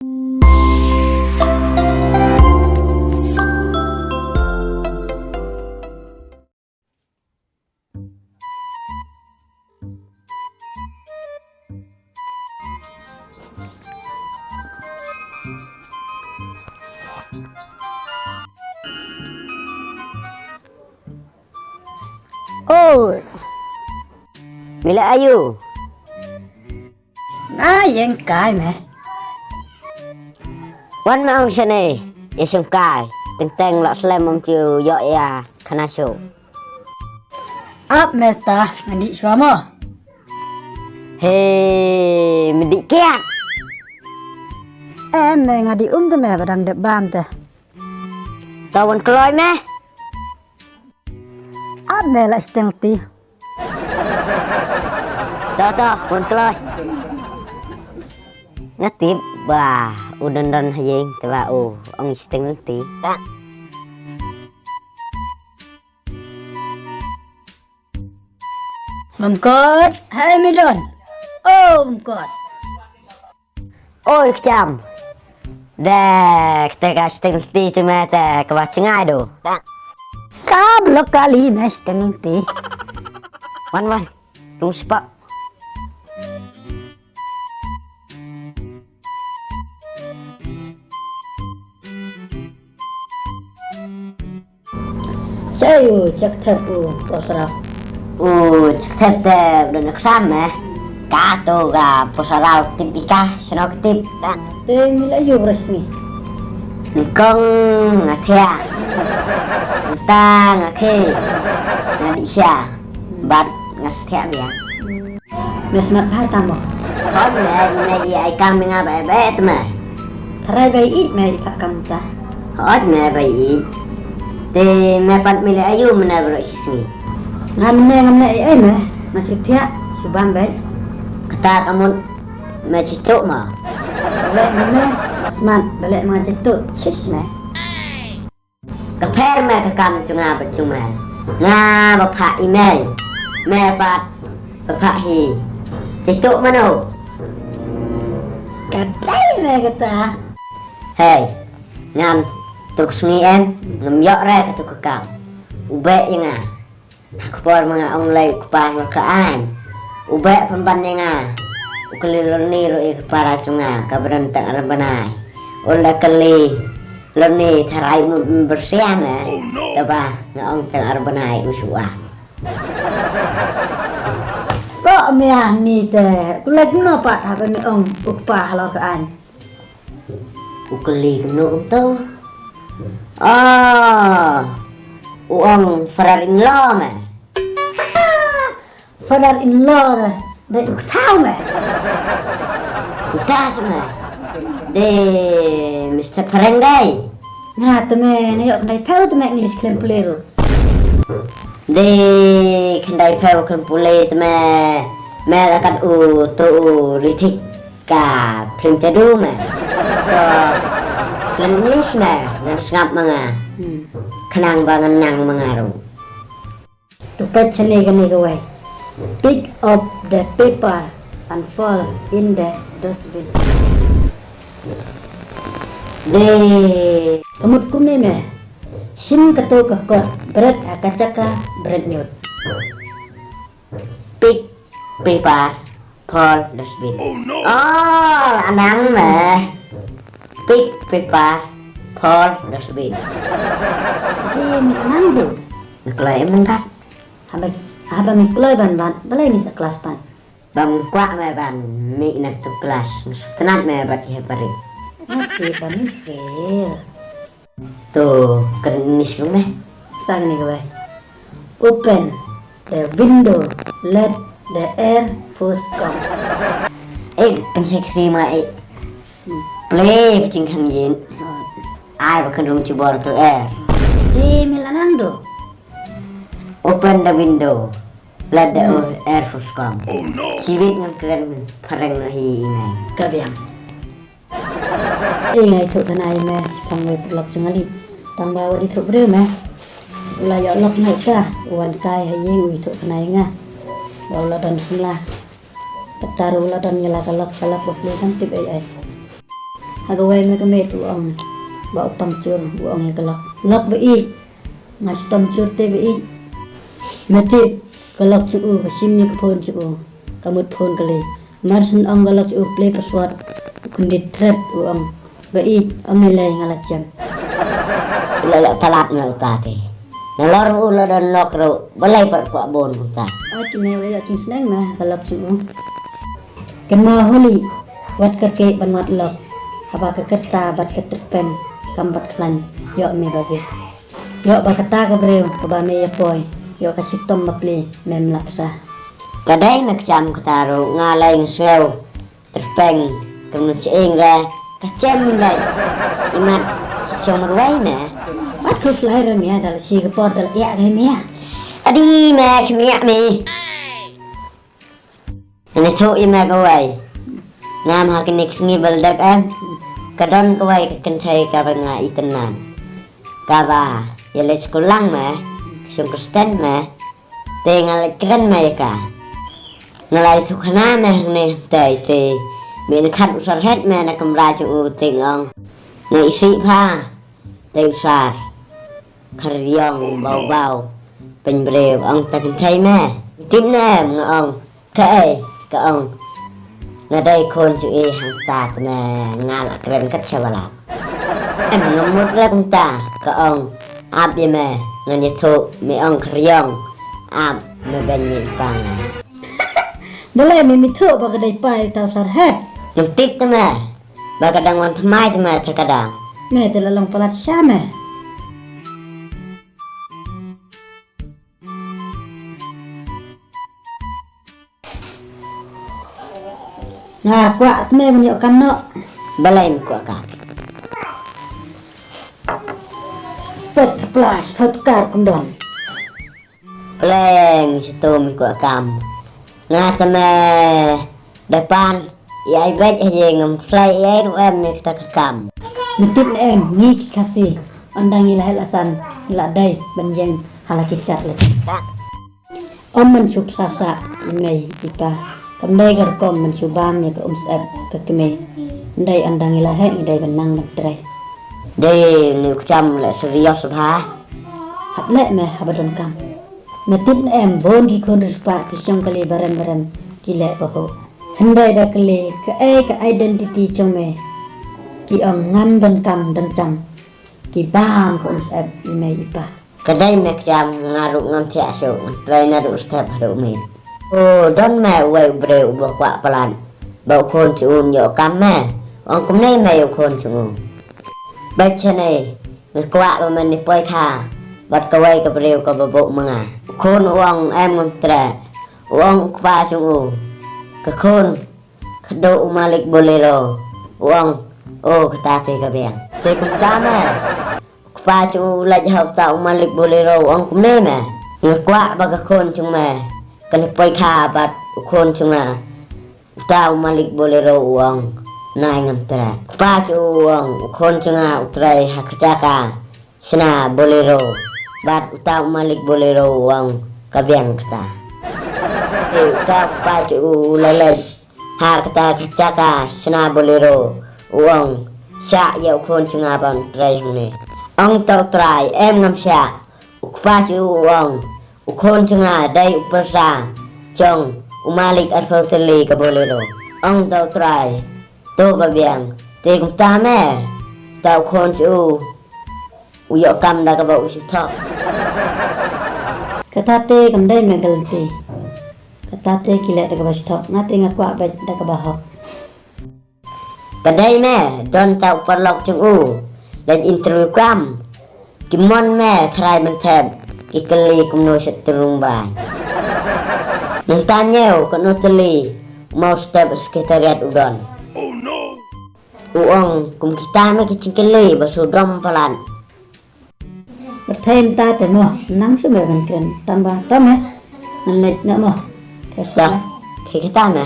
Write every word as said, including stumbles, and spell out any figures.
Oh. Mila ayu. Na ïeng kai me. Wan ma ong shane, ïa shong kai. Teng teng lok slem ym ju ïoh ïa khana shu. Ap me ta, nga dih shuwa mo. He, me dih kiat. Em me nga dih um te me ba dang dep bam te. To wan kloi me. Ap me la steng ti. To to wan kloi. Nga tip ba u don don ha ïing te ba u ong steng ti. Mamkot, hai me don. Oh, mamkot. Oi, kjam. Dek, te ka steng ti tu me te ka ba chngai do. Ka blok kali me steng ti. Wan, wan. Tung sepak. Sha u check thep u posra. U check thep te u don exam eh. Ka to ga posra tip ika seno ka tip. Te mi la yu bres ni. Nyngkong nga thia. Nta nga khe. Nga di sha. Bat nga thia bia. Me smat bha tamo. Hot me i me i ai kam nga ba ba tma. Tharai ba i me i pha kam ta. Hot me ba i. Te me pat me le ayu me na bro sismi. Ngam ne ngam ne ai ai me. Nga shu thiah shu bam bai. Kata ka mut me chitu ma. Bale me me smat bale me chitu chis me. Ka pher me ka kam chu nga bad chu me. Nga ba pha i me. Me pat ba pha hi. Chitu mano. Ka dai me kata. Hey, ngam tuk sngi em, ngam yok re ka tuk ka kam. Ube i nga. Ha ka por ma nga ong lei u kpa lor ka aiñ. U beh pynban ïa nga. U kylli lor ni ruh ïa ka para jong nga ka bren tang ar bnai. U la kylli lor ni tharai mut bersih ne. Te ba nga ong tang ar bnai u shuwa. Ko mia ni te kulek no pat haba mi ong u kpa halor ka aiñ. U kylli kumno kumto? Ah, u ong father in law me. Father in law de, de u kthaw me. Utas me. De Mister Phareng dai. Nga te me ne yok dai pau te me English klem pule ru. De khyndai phew khlem pule te me, me la kat u to u Rithik ka phlim jadu me. To khlem English me ngan sngap ma nga. Hmm. Khnang ba ngan nang ma nga ru. To pet sene kane kawai. Pick up the paper and fall in the dustbin. De. Ka mut kumne me. Shim kato ka kot bret ha ka jaka bret ñiut. Pick paper, fall dustbin. Oh no. Oh, la nang me. Pick paper, fall dustbin. Te me la nang do. Me kloi em ban bat. Haba, haba me kloi ban bat, balei me sa klas pat? Bam kwah me ban mih na tu klas, sngewtynnat me bad ki hepari. Ngat ba me fail. To kan ni skum me. Sa ni kawai. Open the window, let the air force come. Eh, kan seksi ma eh. Play kaching khang yin. Ai ba kan rung chibor tu air. Eh, me la nang do. Open the window. Let the air force come. Oh no. Sibit ngan kren phareng na hi i ngai. Ka biang. I ngai thuk kana i me, sipang wei pulak jong ali. Tang ba wadi thuk breu me. Ula yok lok na ita, wan kai ha yeng ui thuk kana i nga. Ba ula don simla. Petar ula don ngela ka lok, ka lok ba pli kan tip ai ai. Nga kawei me ka met, u ong. Ba u pang chur, u ong ïa ka lok. Lok ba ïeit. Nga shitom chur te ba ïeit. Me tip, ka lok jong u, ka shim ïa ka phone jong u. Ka mut phone ka lei. Mar shen ong ka lok jong u, play password. U kyndit thret, u ong. Ba ïeit, ong me lei nga la jem. La la palat me uta te. Nalor u la don lok ruh, balei pat kwah bun kumta. Oi ki me, u la ïoh jingsneng me, ka lok jong u. Kynmaw huli, wat kyrkieh ban wad lok. Haba ka kyrta bad ka tyrpeng, kam pat khlaiñ, ïoh me ba biang. Ïoh ba kata ka briew, kaba me ïa poi, ïoh ka shitom bapli, mem lap sah. Ka dei me kjam kata ruh, nga lei nga sngew. Tyrpeng, ka mynsiem re, ka jem beit. Imat, shong marwei me. Wat khuslai re me, da la shi ka por da la ïa ka me. Adi me, khmih me. Ngan ïathuh ïa me kawei. Ngam ha kine ki sngi ba la dep em. Ka don kawei ka kynthei kaba nga itynnad. Kaba ïaleit skul lang me, ka shong Kristen me. Te nga leit kren me ïa ka. Nga la ïathuh khana me hangne hangtei te. Me nang khat u sarhet me na kamra jong u te nga ong. Nga isih pha. Te u sar. Khariong bau bau. Pynbriew ong ta kynthei me. Tip ne em nga ong. Kaei, ka ong. Nga dei khun jong i hangta te me nga la kren kat sha ba lap. Em nga mut re kumta, ka ong. Ap ïa me, ngan ïathuh, me ong khariong. Ap, me beiñ me i pa nga. Balei me ym ïathuh ba ka dei pa i ta u sarhet? Ngam tip te me, ba ka dang wan thymmai te me te ka dang. Me te la long palat sha me. Nga kwah te me ban ïoh kam noh. Balei me kwah kam? Peit ka plas, peit ka kar kum don. Pleng, shitom me kwah kam. Nga te me da pan, ïa ai beit ha ïing ngam khlei ïa ai ruh em me kata ka kam. Me tip ne em, ngi ki Khasi, ynda ngi la heh la san, ngi la dei ban ïeng ha la ki kjat la jong. Ym mynshuwa sah sah, i mei i pa. Kam dei ka rukom mynshuwa bam ïa ka um syep ka kmie. Ndei ynda ngi la heh ngi dei ban nang ban trei. Dei ne u kjam leh serious bha. Hap leh me haba donkam. Me tip ne em bun ki khun riewspah ki shong kali barem barem ki leh pahuh. Hynrei da kali kaei ka identity jong me. Ki ong ngam donkam donkam. Ki bam ka um syep i mei i pa. Ka dei me kjam nga ruh ngam thiah shuh, nga trei naduh step haduh miet. O, don me uwei u briew uba kwah palat ba u khun jong u un ïoh kam me. U ong kumne me ïa u khun jong u. Bad shane nga kwah ba men ïa poi kha bad kawei ka briew kaba buh ma nga. U khun u ong em ngam treh. U ong u kpa jong u. Ka khun Khadduh u malik Bolero u ong, o kata te ka biang. Te kumta me. U kpa jong u leit ha uta u malik Bolero u ong kumne me. Nga kwah ba ka khun jong me kan ïa poi kha bad u khun jong nga. Uta u malik Bolero u ong, nai ngam treh. U kpa jong u u ong, u khun jong nga u trei ha ka jaka shna Bolero. Bad uta u malik Bolero u ong ka biang kata. Te uta u kpa jong u u la leit ha kata ka jaka shna Bolero u ong, shah ïa u khun jong nga ban trei hangne. Ong uta u trai, em ngam shah. U kpa jong u u ong, u khun jong nga dei u pyrsa jong u malik arphew tylli ka Bolero. Ong uta u trai, to ba biang, te kumta me. Uta u khun jong u u ïoh kam da kaba u shu thok. Kata te kam dei me ka lynti. Kata te ki leh da kaba shu thok, nga te nga kwah beit da kaba hok. Ka dei me, don uta u paralok jong u leit interview kam. Ki mon me tharai ban thep, ki kylli kumno shet rung bai. Nangta ñiew katno tylli, u maw step secretariat u don. U ong kum kita me ki jingkylli ba shu dom palat. Pyrthei mynta te mo, nang shu me ban kren, tang ba, tang me. Ngan leit noh mo. Te shu. Dah, ki kita me.